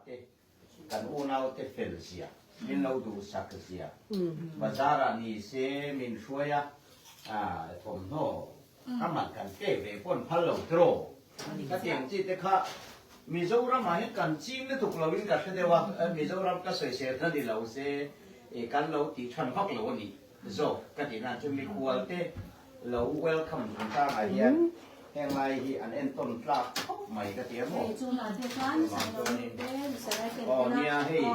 te kan unau te fel zia, min lo duhsak zia, bazar ah ni se min hruai a, thawmhnaw ka man kan pek ve pawn phal lo tiraw? Ka ti ang chi te kha Mizoram ah hian kan ching lutuk lo in ka hre deuh a, Mizoram ka sawisel na ni lo se kan lo tih than vak lo a nih zawk ka tih nan chu mikhual te Lo welcome chungchang ah hian heng lai hi an entawn tlak khawp mai ka ti a maw? Aw nia hei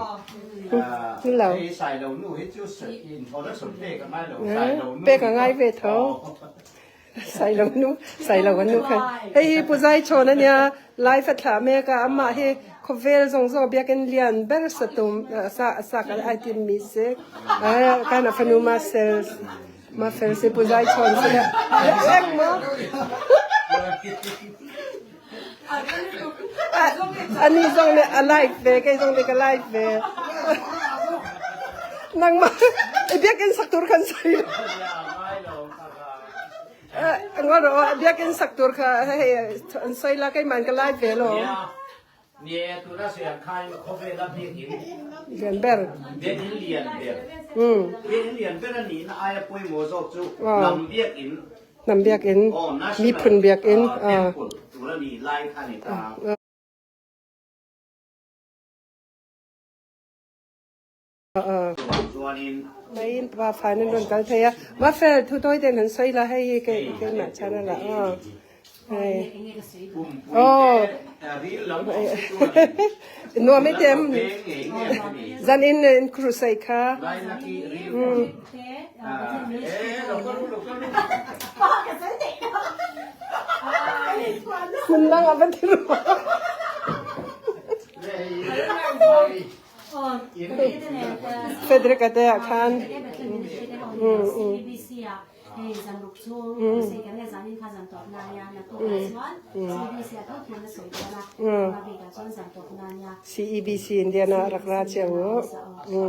hei Sailo nu hi chu introduction pek a ngai lo Sailo nu pek a ngai ve tho Sailo nu Sailo kan nu khan hei hi Pu Zaichhawn a nia live a thlah mek a amah hi khawvel zawng zawng biakin lian ber sa tum sa sak ai tin mi se kan a fanu Marcel Ma fel si pu zai chhawn si le eng maw ani zong nih a like ve kei zong nih ka like ve nangmah i biakinn sak tur khan sai ngor biakinn sak tur kha hei an soi la keiman ka like ve lo. Ni e, tuna sawi ang khan khawvela biakinn Lian ber. Biakinn lian ber. Biakinn lian ber a nihna aia pawimawh zawk chu hnam biakinn. Hnam biakinn. Aw, national Miphun biakinn. Temple tur a nih lai kha a ni ta. Chuanin. Mai pa fan an rawn kal thei a. Mafel thu tawi ten han sawi la hei hi keimah chhan a la aw. Hei. Aw. Nuam i tem. Zan in in crusade kha. Hmun dang a va ti rua. Frederick a te ah khan CEBC Indiana rak ra cio u.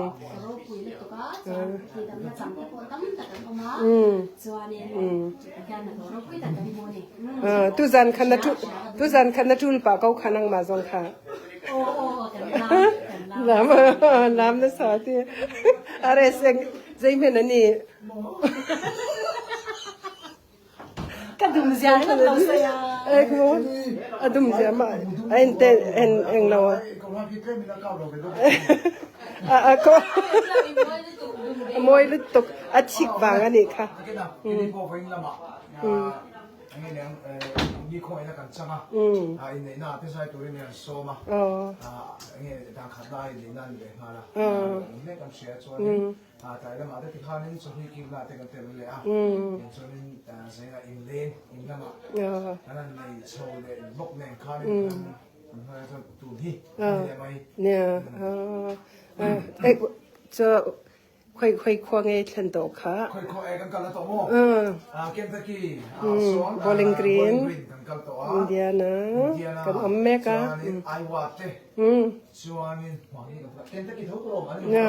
Tuzan khan na tuzan khan na tul pah ko kha nangmah zong kha. Lam lam na sa ti. Are seng zei men ani. Ka dum zia ringawt lo sawi a. Ek mo a dum zia ma a en te en eng lo a. A a ko a mawi lutuk a chik vang ani kha. Khoi khoi khua nge thlen tawh kha. Khoi khua e kan kal na tawh maw? Kentucky, Bowling Green, Bowling Green kan kal tawh a. Indiana, Indiana kan awm mek a. Chuanin Iowa te. Chuanin hmang Kentucky tho tawh awm an No,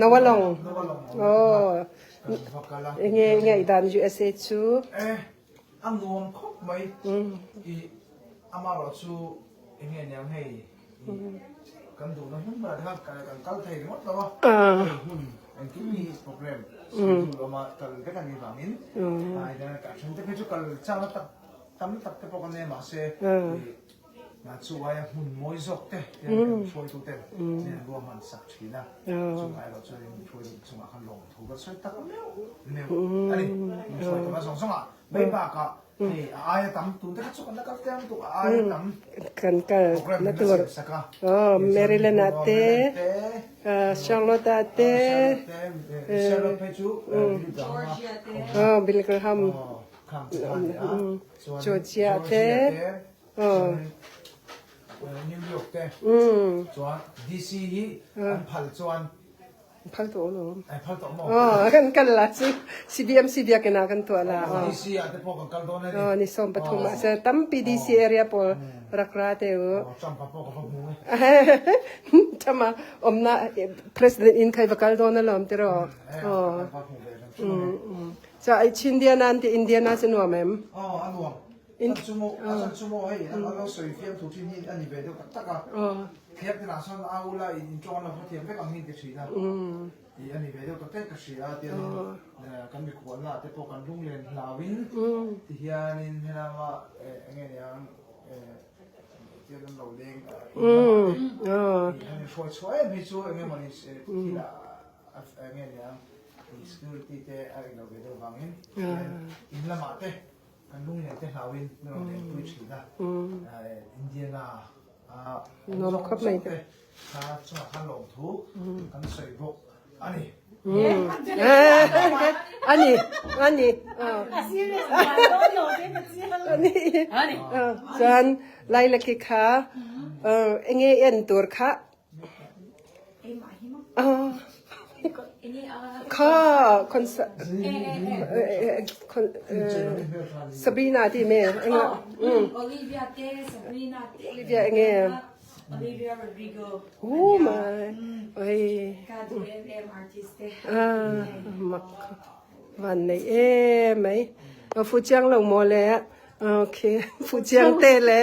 Nawalong. Nawalong. Oh. Kan va kal a. Nge nge dan USA chu. Eh, a nuam khawp mai. I amarawh chu enge niang hei. Kan duhna hmun berah te khan kan kal thei ringawt lo a, hei hun engkim hi program schedule awm a kal vek a nih vangin a then te phei chu kal chakna tak tam tak te pawh kan nei a mahse chu aia hmun mawi zawk te hian kan hruaitu ten an ruahman sak thin a, chungah erawh chuan hruaitu chungah khan lawmthu kan sawi tak meuh meuh a ni, min hruaitu a zawng zawngah mai bakah Hei a aia tam tun te kha chu kan la kal teh ang tuk a aia tam kan kal program na min la tur siam sak a. Oh Maryland ah te Charlotte ah te Charlotte phei chu Billy Graham a oh Billy Graham oh khang te kha a ni a chuan Georgia te oh New York te chuan DC hi an phal chuan Phal tawh lo. Ai phal tawh maw? Aw, kan kal la chu CBMC biakinn ah kan tuah la. Aw, DC ah te pawh kan kal dawn a ni. Aw, ni 13 ah se tampi DC area pawl rak ra te u. Aw, Trump a pawh ka va hmu e. Trump a omna president in khai va kal dawn alawm tiraw. Aw. Ka va hmu ve hrim hrim a ni. Cha ai Chindiana an ti Indiana chu nuam em? Aw, a nuam. In chu maw a chan chu maw hei an lo sawi fiam thu thin hi a ni ve deuh tak tak a. Thliak tinah sawn a ula in in tawng an lo hrethiam vek ang hi an ti thin a. Tih a ni ve deuh tak tak ka hria a tianin kan mikhualna ah te pawh kan lunglen hlauin ti hianin helama eng nge niang tian an lo leng in lamah te han inhruai chhuah em hi chu eng nge mawni thil ah eng nge niang security te a ilo ve deuh vangin in lamah te Kan lunglen te hlauin min rawn lenpui thin a, Indiana a Nuam khawp mai te kha chungah khan lawmthu kan sawi bawk a ni. A ni, a ni. Chuan Lailaki kha enge en tur kha Kha concert Sabrina ti me enga Olivia te Sabrina te Olivia enge Olivia Rodrigo Oh my oi ka duh em em artist te ah mak van nei em mai fu chiang lo maw le Ok, Fuchiang te le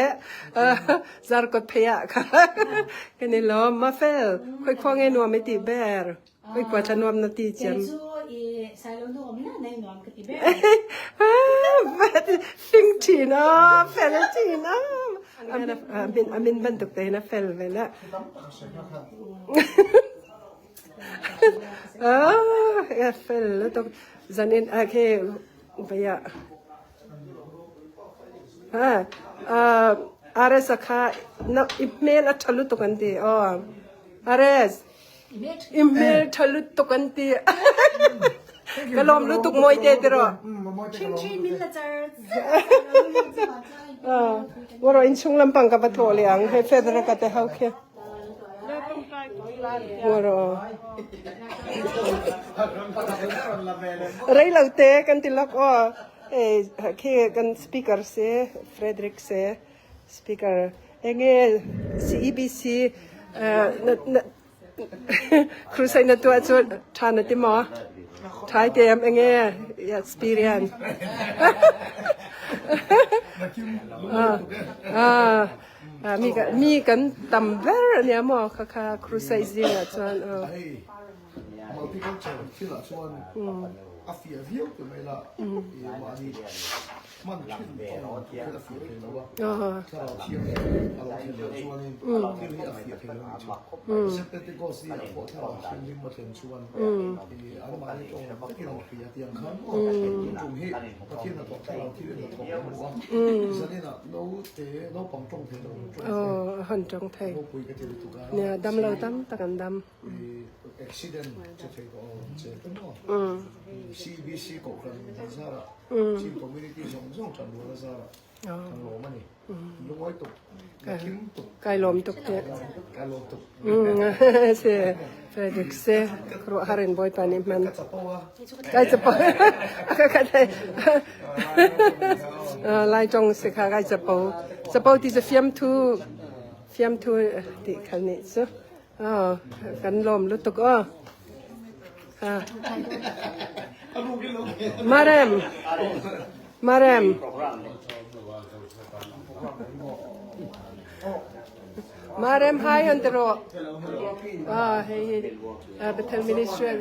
Zarkawt phei ah kha kan i lawm. Mafel, khoi khua nge nuam i ti ber? Khoi khua thla nuam na ti chiam? Kei cu i Sailo nu om na nei nuam ka ti ber. Fing thin a, fel thin a. A min bantuk te hin a fel ve la. Ah, fel lutuk. Zanin ah khi vei ah RS a kha i hmel a tha lutuk an ti aw. RS i hmel tha lutuk an ti. Ka lawm lutuk mawi te tiraw. Ngawrawh inchhung lampang ka va tlawh leh ang hei Federer ka te ho khi. Ngawrawh. Rei lo te kan ti lawk aw. Hei khi kan speaker si Frederick si speaker enge CEBC na crusade na tuah cu tha na ti maw? Thai te em enge experience. Mi kan tam ber ania maw kha kha crusade zing ah chuan. Multicultural thil ah chuan a fiah viau te mai la i mahni hman thin tawng thil a fiah thei lo a, thlarau thianghlim a lo thlen loh chuanin thil hi a fiah thei lo a ni thin. Zet Pentecost ni ah pawh thlarau thianghlim a thlen chuan i an mahni tawng takin an hria tiang khan maw tun tum hi Pathian hnathawk thlarau thil in hnathawk an hmu a, zaninah naute naupang tawng thei lo an tawng thei, ropui ka ti lutuk a. Nia dam lo tam tak an dam. Accident che thei tawh lo ang che te maw? CBC kohhran an zar a, Chin community zawng zawng tan rual a zar a, kan lawm a ni. Lungawi tuk, ka kim tuk. Kai lawm tuk te. Kai lawm tuk. Se Frederick se ruah harin bawipa nih hman. Ka chapo a. Kai chapo. Ka ka thei. Lai tong se kha kai chapo. Chapo ti chu fiamthu fiamthu ti khal nih chu. Aw kan lawm lutuk aw. Marem Marem Marem hi an ti rawh. Ah hei hi Bethel Ministry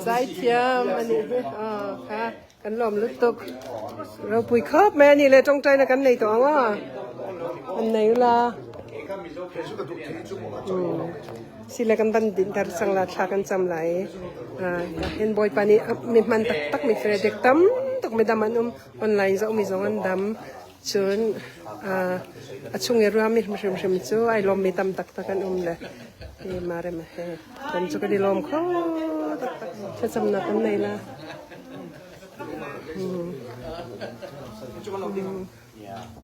zaithiam ani hi aw kha Kan lawm lutuk. Ropui khawp mai a ni le tawngtaina kan nei tawh ang aw. An nei ula. Sile kan ban din tar chang la thla kan cham lai. Hen Bawipa nih mi hman tak tak mi Frederick tam tuk mi dam an um online zoh mi zong an dam. Cun a chung i ruami hrimhrim cu ai lawm mi tam tak tak an um le. Hi marem he kan cu kan i lawm kho tak tak. Thlacamnak kan nei la.